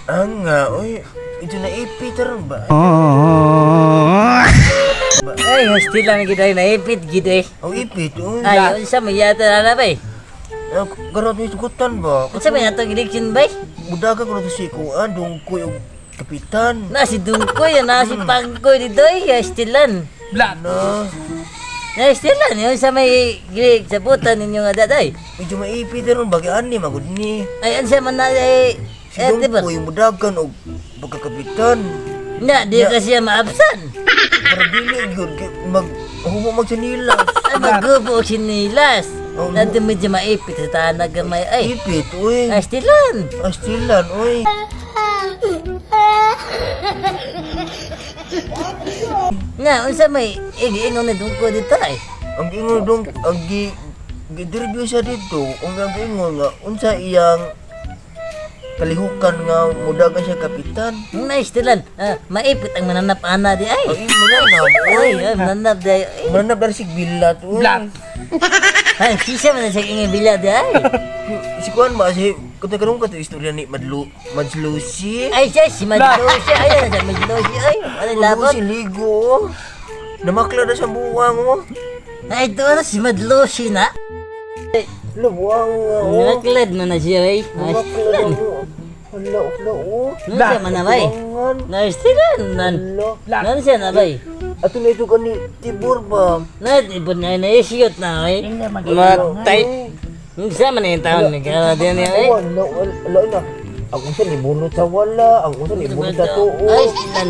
Ang nga, oy. Ito na ipit ron ba? Ay, hostila na gid ay naipit gid eh. Ang ipit, oy. Ay, unsa may yata na na bay? Ah, Garot ni sugutan ba? Unsa may atong election bay? Mudaga ko na si kuan, dungkoy og kapitan. Na si Dungkoy, na si Pangkoy dito ay hostilan. Blat. Na, Na hostilan, yun sa may gili sabutan ninyo nga daday. medyo maipit ron ba? Kay ani, magud ni. Ay, unsa man na ay Si eh, di ba? dungkoy mudagan og pagkakapitan. Na, di ka siya maabsan. Para dili gyud kay mag humo mag sinilas. Ay, magubo og sinilas. Oh, Na di medyo maipit sa tanag gamay ay. Ipit, oy. Hostilan. Astilan, oy. Nga, unsa may igi-ingon ni Dungkoy dito ay. Ang ingon dong ang gi gi-interview siya dito, ang ang ingon nga unsa iyang kalihukan nga mudagan siya kapitan. Nice tilan. Ah, maipit ang mananap ana di ay. Ang ingon mananap, Ay, oy. ay mananap di ay. Ay, Mananap dari sig bilat, oy. Blat. Ay, sisa man na siya ingin bila di ay. Si kuan ba si kuta kanong kato istorya ni Madlu Madlusi. Ay siya, si Madlosi. Ay, ay, siya Madlosi. Ay, ano labot? Madlusi ligo. oh. Namakla na sa buwang oh. Ay, ito na si Madlosi na. Hala, buwang nga, oh. Naklad na na siya ay. Ay, Namakla na mo. Hala, hala, oh. Ano siya manabay? Buwangan. Nice tilan. Nan. Hala. Nan siya nabay. Ato na ito kani Tibor ba? Na, ibon na naisiyot na ay. Matay. Siya man yung taon ni Kaya din niya ay. Wala, wala, wala na. Ang usa ni bunot sa wala, ang usa ni bunot sa tuo. Ay, tilan.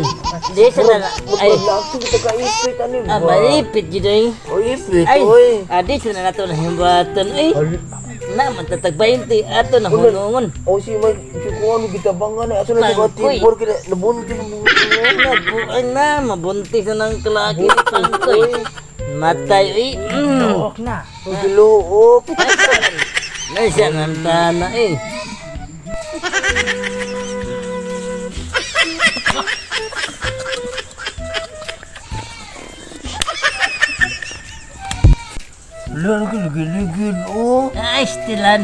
Di siya na. Ay, Wala ako kita kaipit ani ba? ah, maipit yun ay. O ipit, Ay, oy. adi siya na nato na himbatan. Ay, na matatag 20 ato na hunungon. O si may si kuan gitabangan na ato na ito Pangkoy. Tibor kina nabuntis ang buwan. Nabuang na, mabuntis na ng kalaki ni Pangkoy. Matay, ay. Ok na. Ang giluok. Na siya nang tana eh. Wala na giligil oh. Ay, stilan.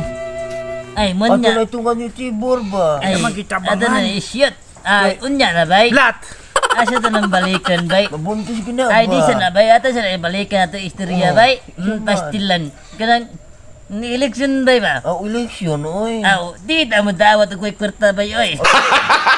Ay, Ato munya. na ito nga ni Tibor ba? Ay, Magitabangan. ato na isyot. Ay, unya na bay. Blat. Asa to nang balikan bay. Mabuntis kina ba? Ay, di sa na bay. Ato sa na balikan ato istorya bay. Pastilan. Kanang, ni election bay ba? Ang election oy. Aw, di ta mo dawat og kwarta bay oy.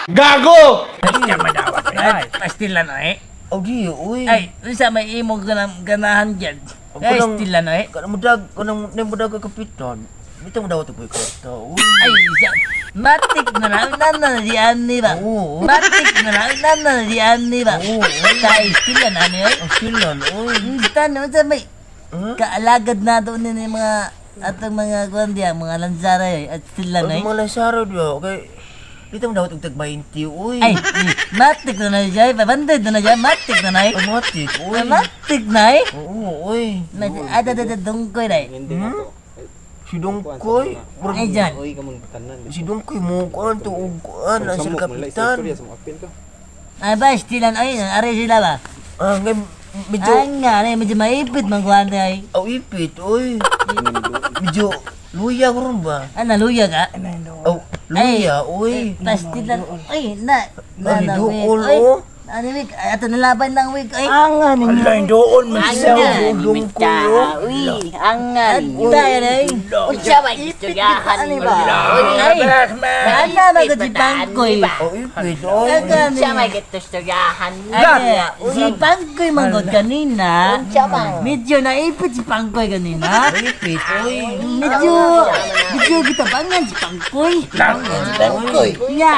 Gago! Siya madawat Ay, ay. pastilan oy. Aw di oy. Ay, unsa may imong ganahan diyan? Ako Ay, lang- stilan oy. Kanang mudag kanang mudag ka kapitan. Bitaw mo dawat ko kwarta oy. Ay, siya. Matik na na, na na di ani ba? Oo. Matik na na, na na di ani ba? Oo. Kay stilan ani oy. Ang silan oy. Tan unsa may Huh? kaalagad na doon ni mga atong mga kuan diya, mga lansara oy, at stilan Ang oy. mga lasaro diya, okay. Dito mo dawat og tag 20, uy. Ay, eh, matik na na siya, 500 na na siya, matik na na eh. Ang matik, uy. Matik na eh. Oo, uy. Ada ada ada dungkoy na eh. Si Dongkoy. Ay, dyan. Si Dongkoy mo kuan to og kuan ang sila kapitan. Ay ba, stilan, ay, are sila ba? Ah, ngay medyo Ay nga, ay, medyo maipit man kuhan ay. aw ipit, uy. Medyo luya ko ron ba? Ah, naluya ka? Aw, luya, uy. Pastilan, ay, na, na, Ay, na, duol, wig, ay. oh. Ano, wig, ay, ato nalaban ng wig, ay. Angan ninyo. Ala, doon man siya. Dongkoy, oh. Uy, angan. Tayo na, ay. Unsa may istoryahan Ano mo? ba? Ay, ana, magod si Pangkoy. Aw ipit, uy. Aga, Unsa may gitustoryahan mo? Ay, si Pangkoy manggod kanina. Unsa man? Medyo naipit si Pangkoy kanina. Ipit, uy. Medyo, medyo gitabangan si Pangkoy. Pangkoy. Nya.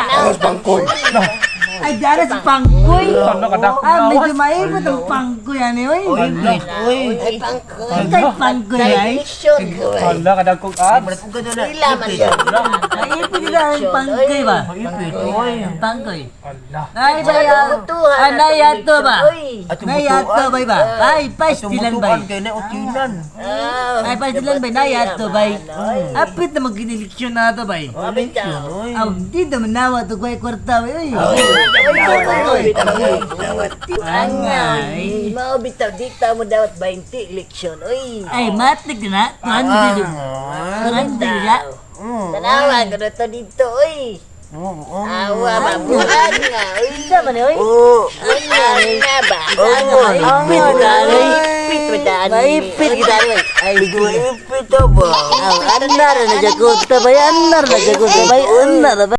Ay, dara si Pangkoy. Ano ka na? Ah, medyo maipit ang Pangkoy, ano, oy. Aw ipit, uy. Ay, pangkoy. Kay Pangkoy, ay. Eleksyon. Ala, kadagkong abs. Malat ko na. Ila man Ipit. yun. Naipit nila ang Pangkoy ba? Ipit, uy. Pangkoy. Ala. Ay, ba, Butuhan ah, nayato ba? Uy. At Nayato ba ba? Ay, pastilan ba? Tumutuan kay na utinan. Ay, pastilan ba? Nayato ba? Apit na magkinileksyon na ito ba? Eleksyon, oy. Aw, di naman nawa ito kay kwarta ba? Uy. Angan. Mao bitaw di ta mo dawat 20 eleksyon. Uy. Ay, matik na. 200. 200 ya. Tanawa ko na to dito, uy. Awa ba buhat nga oy. Sa man oy. Oh, Ano ba? oh, Maipit kita oy. Ipit ba daan? Maipit kita oy. Ay, maipit ba? Aw, andar na jagot bay, andar na jagot bay, andar na.